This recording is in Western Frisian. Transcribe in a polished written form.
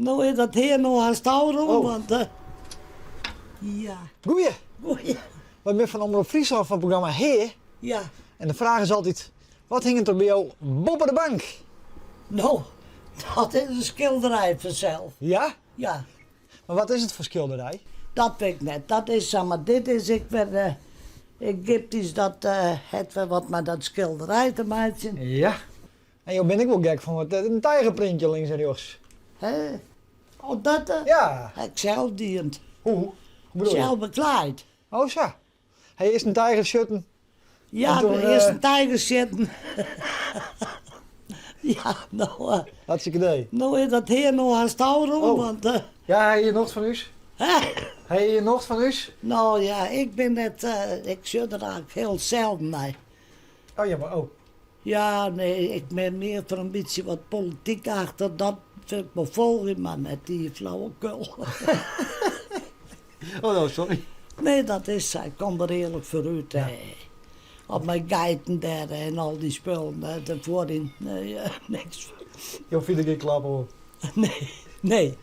No is dat hear no hast ôfrûn, Oh. want ja. Goeie. Goeie. Wy binne fan Omrop Fryslân fan it programma Hea. Ja. En de fraach is altyd, wat hinget der by jo boppe de bank? No, dat is in skilderij fansels. Ja? Ja. Mar wat is it foar skilderij? Dat wit ik net. Dat is sa, mar dit is ek wer Egyptysk, dat hat wer wat mei dat skilderij te meitsjen. Ja. En jo binne ek wol gek fan wat in tijgerprintje links en rjochts. Hè? Oh, dat? Ja. Ha ik sels dien. Hoe? Hoe bedoel je? Sels beklaaid. Oh sa. Ha je earst in tijger sjitten? Ja, En toen, earst in tijger sjitten. Ja, no. Hartstikke idee. No is dat hear no hast ôfrûn, Oh. want. Ja, ha je nocht fan ús? Hè? Ha je nocht fan ús? No ja, ik bin net, ik sjoch der eigentlik hiel selden nei. Oh ja, mar oh. Ja, nee, ik bin mear foar in bytsje wat polityk achter. Dat fyn ik wol folgjen, mar net dy flauwekul. Oh no, sorry. Nee, dat is sa. Ik kom der earlik foar út. Op mei geiten dêr en al dy spullen derfoar yn. Nee, niks. Jo fine der gjin klap oan? Nee, nee.